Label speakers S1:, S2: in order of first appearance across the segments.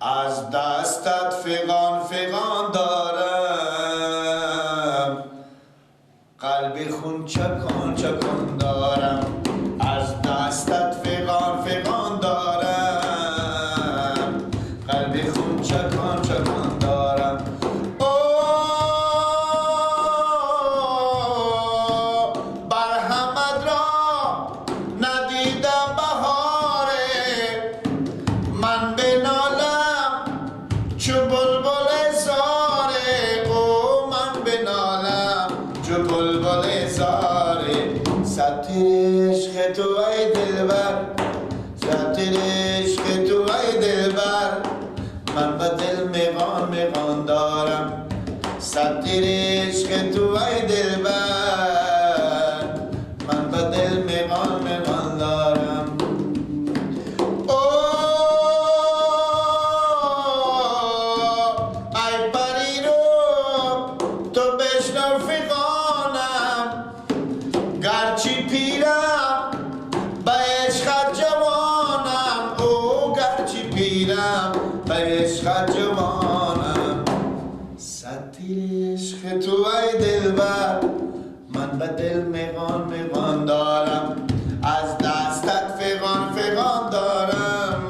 S1: از دستت فغان فغان دارم، قلب خون چکان چکان دارم. از دستت فغان فغان دارم، قلب خون چکان چکان دارم. او برحمد را ندیدم بهاره، من بنالم چو بلبل زاره. او من بنالم چو بلبل زاره. ستر عشق تو ای دلبر، ستر عشق تو ای دلبر، من به دل میغان میغان دارم. ستر عشق تو ای دلبر، من به دل میغان میغان دارم. او ای پری رو تو بشنو فغانم، گرچه پیرم به عشقت جوانم. او گرچه پیرم به عشقت جوانم. ستر عشق تو ای دلبر، من به دل میغان میغان دارم. از دستت فغان فغان دارم،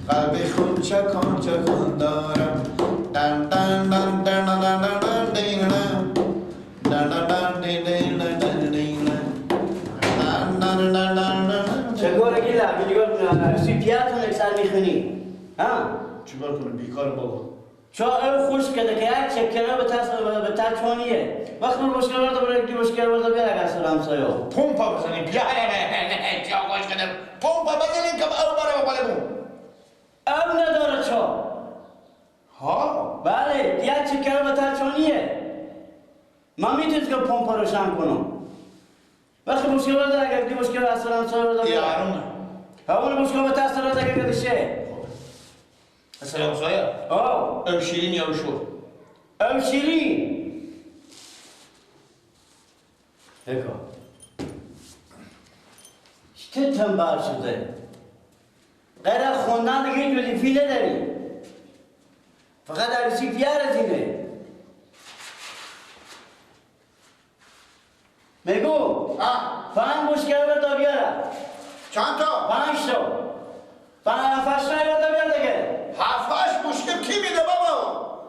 S1: قلب خون چکان چکان دارم. دن دن دن دن دن دن دن دن دن دن دن دن دن دن دن دن دن دن.
S2: چگور گیلا بیگور سیپیاتون اکثر میخونی ها؟
S1: چیکار کنم بیکار بابا؟
S2: چا او خوش کرده که یک چکره به تاس به تاچونیه. وقت من مشکل ورده برای کی مشکل ورده بیار اگر سر همسایه.
S1: پمپا بزنیم بیا چا خوش کرده پمپا بزنیم که او برای بالمون.
S2: او نداره چا.
S1: ها؟
S2: بله یک چکره به تاچونیه. من میتونم که پمپا روشن کنم. وقت مشکل ورده اگر کی مشکل از سر همسایه ورده بیار.
S1: یارونه.
S2: اون مشکل به تاس ورده که دیشه.
S1: السلام سایه.
S2: آه.
S1: او شیرین یا او شور؟
S2: او شیرین. اکو. چه تنبل شده؟ غیر از خوندن دیگه هیچ وظیفه نداری. فقط عروسی پیار از اینه. میگو. پنج مشکل بردا بیاره.
S1: چند تا؟
S2: 5 تا. 5 تا بردا بیار دیگه.
S1: 7-8 مشکل کی میده بابا؟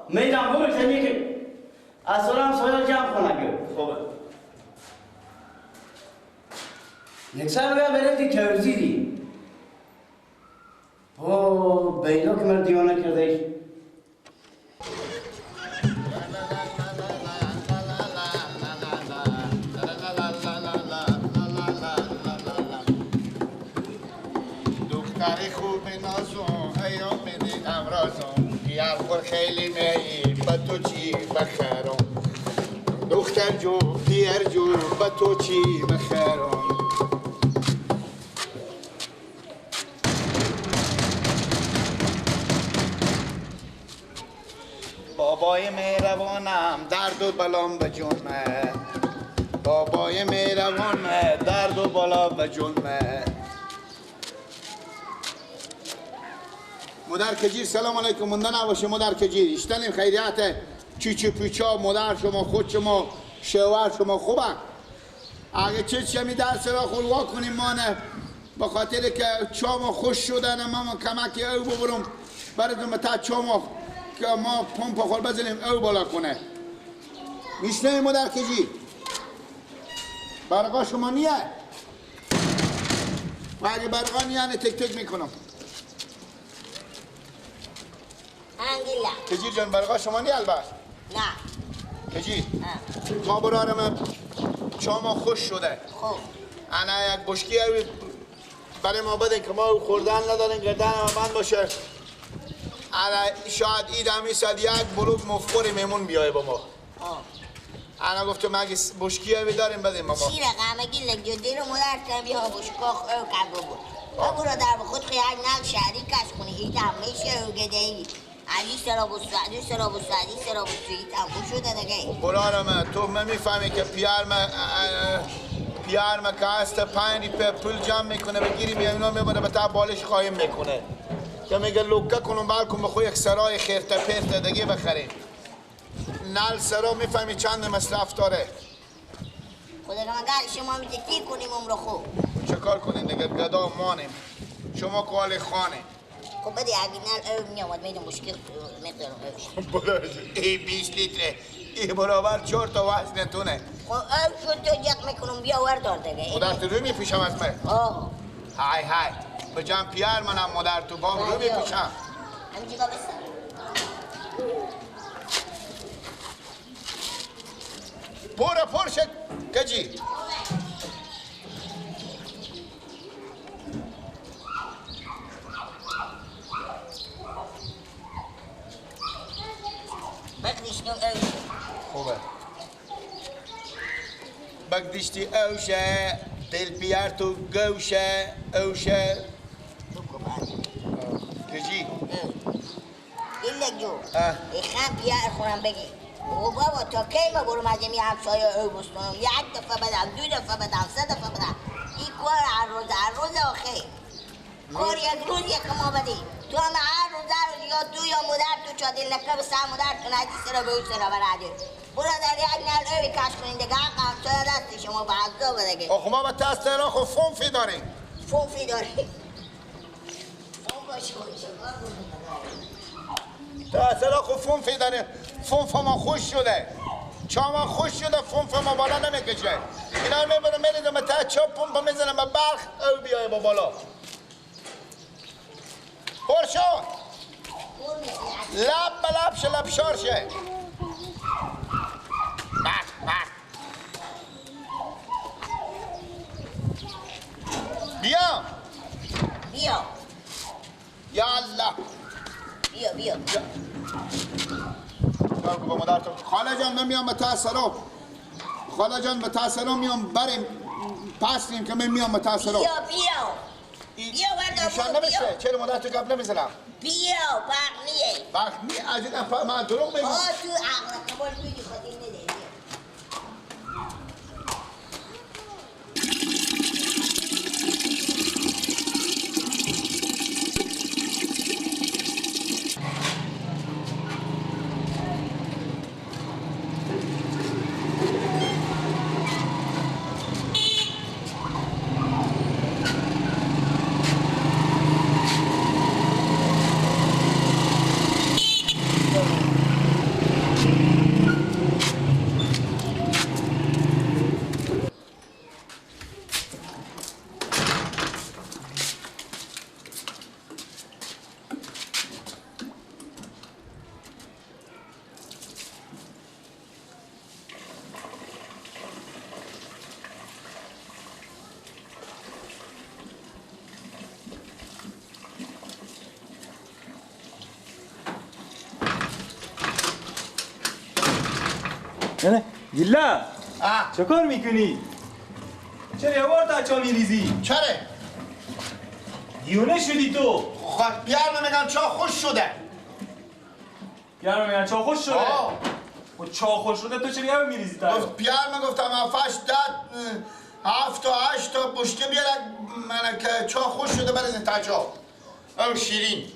S2: میدم بابا تنی که اصلا هم سایه جمع کنه.
S1: خوبه.
S2: یک سال بیا بریم دی ترزی دی. او بینا که من دیوانه کرده ایش.
S1: دختر خوب نازون ایام بده امرازون پیر خور خیلی می با تو چی بخرم. دختر جو پیر جو با تو چی بخرم. بابای مهربانم درد و بلام به جون من. بابای مهربانم درد و بلا به جون من. مادر کجیر سلام علیکم. مونده نباشه مادر کجیر. اشتنیم خیریت چیچی پیچا مادر شما خود شما شوهر شما خوبه. اگه چه چمی درس را خلوا کنیم مانه به خاطر که چام خوش شدن ما کمکی او ببرم براتون به تا چام که ما پمپ خور بزنیم او بالا کنه. میشنوی مادر کجی؟ برقا شما نیه؟ و اگه برقا نیه تک تک میکنم.
S3: انگیلا
S1: کجیر جان برقا شما نیه البته؟
S3: نه
S1: کجیر ما برارم چاما خوش شده.
S3: خوب
S1: انا یک بشکی برای ما بدن که ما خوردن نداریم گردن ما بند باشه. انا شاید اید همی ساعت یک بلوک مفخور میمون بیای با ما. انا گفتم اگه بشکی همی داریم بدیم با ما.
S3: چی رقم اگه لگیدی رو مدر کنم بیا بشکاخ او کب بود. او برو در خود خیال نگ شهری کش کنی اید همیشه او گده ای. علی سراب و سعدی سراب و سعدی سراب و سعدی تموم شده دیگه.
S1: برارم تو میفهمی که پیار ما که هست 5 روپیه پول جمع میکنه بگیری میام اینا میبره به تا بالش قایم میکنه. که میگه لوکه کنم بلکم بخو یک سرای خیرته پرته دیگه بخریم. نل سرا میفهمی چند مصرف داره.
S3: خدا مگر شما میگه کی کنیم عمر خو؟
S1: چه کار کنیم دیگه گدا مانیم. شما کال خانه.
S3: خب بده اگه نل او میامد میدم مشکل میدارم
S1: اوش. ای 20 لیتره. ای برابر 4 تا وزنتونه.
S3: خب او شد تو جق میکنم بیا وردار دیگه.
S1: مادر تو رو میپوشم از من.
S3: آه.
S1: های های. به جان پیار منم مادر تو بام رو میپوشم.
S3: همینجا بسر.
S1: پورا پر شد کجی. خوبه. بگدیشتی اوشه دل پیار تو گوشه اوشه. کجی؟
S3: گلک جو. خم پیار خورم بگی. او بابا تا کی ما برم از این همسایه او بستونم یک دفعه بدم دو دفعه بدم سه دفعه بدم این کار هر روز هر روز آخه کار یک روز یک ما بدی تو هم هر روز هر روز یا تو یا مادر تو چادر نکره به سر مادر تو ندی سرا به او سرا براده برادر یک نل اوی کش کنین دیگه حق همسایه دست شما به عذاب دیگه.
S1: آخه ما به دست را خب فونفی داریم.
S3: فونفی داریم. فون باشه
S1: دست را خب فونفی داریم. فونف ما خوش شده. چاما خوش شده فونف ما بالا نمیکشه. اینا رو میبرم میریزم به ته چاپ پمپ میزنم به برق او بیای با بالا. پر شد. لب به لب شه لب شار شه. برق برق. بیا.
S3: بیا.
S1: یا الله.
S3: بیا بیا.
S1: با مادر تو خاله جان من میام به تاسرا. خاله جان به تاسرا میام بریم پسیم که من میام به تاسرا.
S3: بیا بیا. بیا بردار
S1: نمیشه. چرا مادر تو گپ نمیزنم؟
S3: بیا برق نیه.
S1: برق نیه از این من دروغ میگم.
S3: آ تو عقل قبول میدی خودی نده.
S4: نه گیلا چه کار میکنی؟ چرا یه بار تا چا میریزی؟
S1: چرا؟
S4: دیونه شدی تو؟
S1: خب بیارم میگم چا خوش شده.
S4: بیارم میگم چا خوش شده؟ و چا خوش شده تو چرا یه میریزی تا؟
S1: گفت بیارم گفتم 7 تا 8 تا بشکه بیارم من که چا خوش شده بریزین تا چا. او شیرین.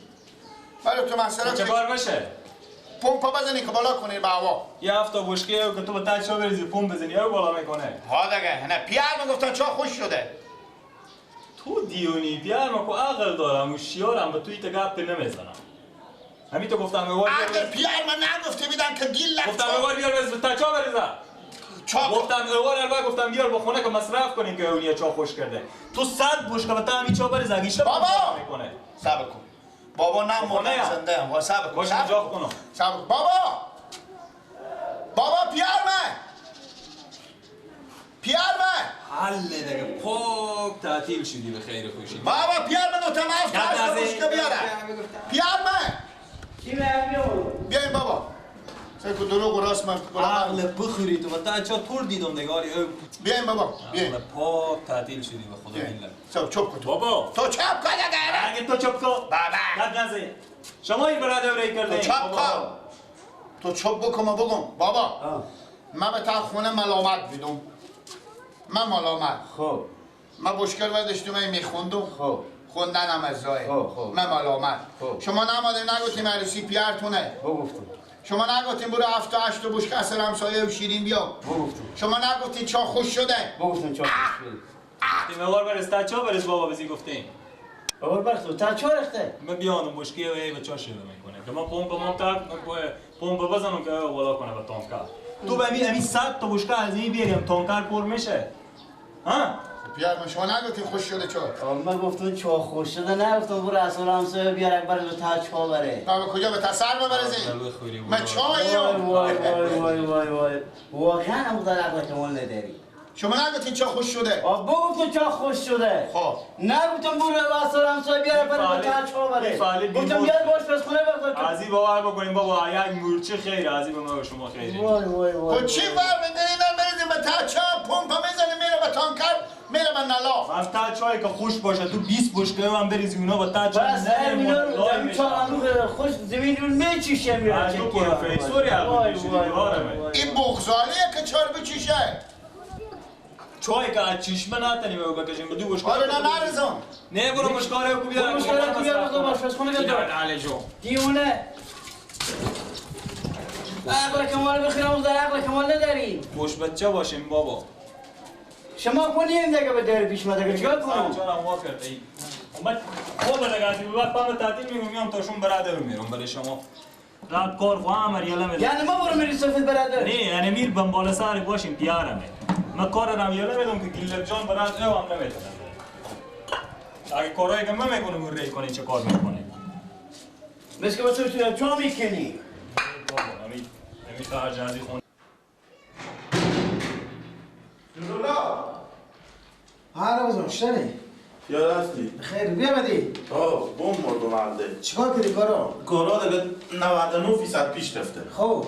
S1: برای تو مثلا
S4: چه کار باشه؟
S1: پمپ بزنی که بالا کنی به هوا.
S4: یه هفته بشکه که تو به ته چا بریزی پمپ بزنی او بالا میکنه.
S1: ها دیگه نه پیار میگفتن چا خوش شده.
S4: تو دیونی پیار ما کو عقل دارم و شیارم به توی تا گپ نمیزنم. همین تو گفتم اوار
S1: عقل پیار من نگفته بیدن که گیل لک
S4: گفتم اوار بیار بریز به ته چا بریزم.
S1: چا
S4: گفتم اوار البته گفتم بیار با خونه که مصرف کنیم که اونیا چا خوش کرده. تو 100 بشکه به ته همین چا بریز اگه
S1: بابا
S4: میکنه.
S1: صبر کن. بابا نه مردم زنده هم صبر کن.
S4: باش اینجا کنم.
S1: صبر بابا. بابا پیار من. پیار من.
S4: حل دیگه پاک تعطیل شدی به خیر خوشی.
S1: بابا پیار من دو تا هفت تا بشکه بیارم. پیار من.
S2: چی میگم؟
S1: بیاین بابا. سر کو دروغ و راست من
S4: عقل بخوری تو تا چا تور دیدم نگاری.
S1: بیاین بابا. بیاین.
S4: پاک تعطیل شدی به خدا بالله.
S1: چپ چپ کن
S4: بابا.
S1: تو چپ کن دیگه.
S4: اگه تو چپ کن.
S1: بابا.
S4: گپ نزن. شما این برادر ری کرده.
S1: تو چپ کن. تو چپ بکن ما بگم بابا. من به تا خونه ملامت بیدم. من ملامت.
S2: خب.
S1: من بشکر برداشتم من میخوندم.
S2: خب.
S1: خوندن هم از راه. من ملامت. شما نمادیم نگفتیم عروسی پیرتونه.
S2: گفتم.
S1: شما نگفتیم برو 7 تا 8 تا بشکه عسل همسایه و شیرین بیا.
S2: گفتم.
S1: شما نگفتین چا خوش شده.
S2: گفتم چا خوش شده.
S4: تیم برس تا چا برس بابا بزی گفتیم.
S2: بابا برس تا چا رخته.
S4: من بیانم بشکه و ای بچا شده میکنه. که ما پمپ ما تا پمپ بزنم که بالا کنه به تانکر. تو به امی 100 تا بشکه از این بیاریم تانکر پر میشه. ها؟
S1: بیار من شما نگفتین خوش شده چا.
S2: من گفتم چا خوش شده نگفتم برو عسل همسایه بیار اکبر تا چا بره.
S1: بابا کجا به تسر ببرزی؟ من چاییم.
S2: وای وای وای وای وای واقعا هم در عقل کمال نداری.
S1: شما نگفتین چا خوش شده؟
S2: آ گفتم چا خوش شده.
S1: خب
S2: نگفتم برو عسل همسایه بیار اکبر تا چا بره. گفتم بیار باش پس خونه بخور.
S4: از این باور بکنیم بابا یک مورچه خیر از این به ما شما خیره.
S2: وای وای وای.
S1: خب چی ور می‌دارین بریزیم به تا چا پمپ میزنیم میره به تانکر میره به نلا.
S4: من تا چای که خوش باشه تو 20 بشکه من بریزی اونا با تا چای.
S2: بس مینا چا خوش زمین رو میچیشه میره.
S4: تو پروفسوری
S1: این بغزالیه که چار بچیشه.
S4: چای که از چشمه نتنیم او بکشیم به دو بشکه.
S1: آره نه نرزم.
S4: نه برو بشکاره کو بیار.
S2: بشکاره کو بیار بخور باش پس خونه بیار. دیونه. عقل کمال بخیرم در عقل کمال نداری.
S4: خوش بچه باشیم بابا.
S2: شما کنیم دیگه به در پیش ما دیگه چیکار کنم؟
S4: جانم وا کرد ای. اومد خوب دیگه از بعد پام تعطیل میگم میام تا شون برادر میرم بله شما. راب کار خو امر یلا می.
S2: یعنی ما برو میری سفید برادر.
S4: نه یعنی میر بمبالا سر باشیم پیارمه. من کار رام یلا میدم که گیلب جان برادر او هم نمیتونم. اگه کارایی که من میکنم اون ری کنی چه کار میکنه؟
S2: مثل که تو چا میکنی؟
S4: بابا امی خرج از خون.
S5: هر روزم شنی؟
S6: یاد هستی؟
S5: خیر بیا بدی.
S6: آه بوم مردم عرضه.
S5: چیکار کردی کارا؟
S6: کارا دیگه 99% پیش رفته.
S5: خب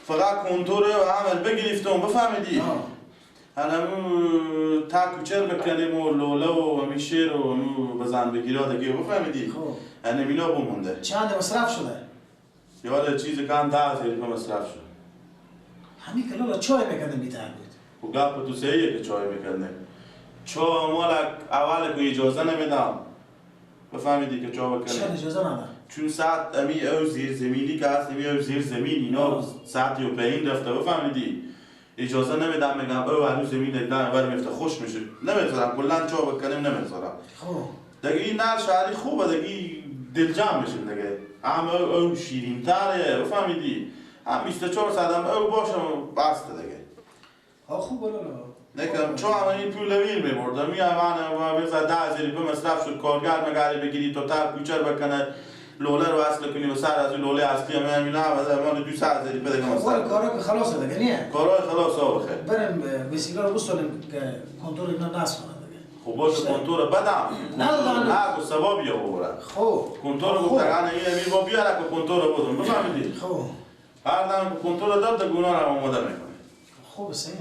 S6: فقط کنتور و عمل بگرفتم بفهمیدی؟ هنمو تا کوچر بکنیم و لوله و میشیر و بزن بگیرا دیگه بفهمیدی؟
S5: خب
S6: هنمینا بمونده.
S5: چند مصرف شده؟
S6: یاد چیز کم 10,000 مصرف شد.
S5: همین که لالا چای میکردم بیتر بود.
S6: و گپ تو سهیه که چای میکردم. چا مال اول که اجازه نمیدم بفهمیدی که چا بکنه.
S5: چرا اجازه ندم؟
S6: چون ساعت امی او زیر زمینی که هست امی او زیر زمین اینا ساعتی و پایین رفته بفهمیدی اجازه نمیدم میگم او هنوز زمین دیدن اول میفته خوش میشه نمیذارم کلا چا بکنیم نمیذارم.
S5: خب
S6: دیگه این نر شهری خوبه دیگه دلجام میشیم دیگه هم او شیرین تره بفهمیدی هم 24 ساعت هم او باشم بسته دیگه.
S5: ها خوب لالا
S6: نکم چون این پول ویر میبردم می من مثلا 10,000 به مصرف شد کارگر مگری بگیری تا تر کوچر بکنه لوله رو اصل کنی و سر از اون لوله اصلی هم همینا من 200,000 بده کنم.
S5: خب کارا که خلاصه دیگه نیه؟
S6: کارا خلاص ها بخیر
S5: بریم وسیله رو بسونیم که کنترل اینا نصب کنه دیگه.
S6: خب باشه کنتور بدم
S5: نه
S6: نه سبا بیا ببرم.
S5: خب
S6: کنتور گفت این امیر با بیاره که کنتور بدم بفهمیدی؟
S5: خب
S6: هر دم کنتور داد گونا رو آماده میکنه.
S5: خب صحیح.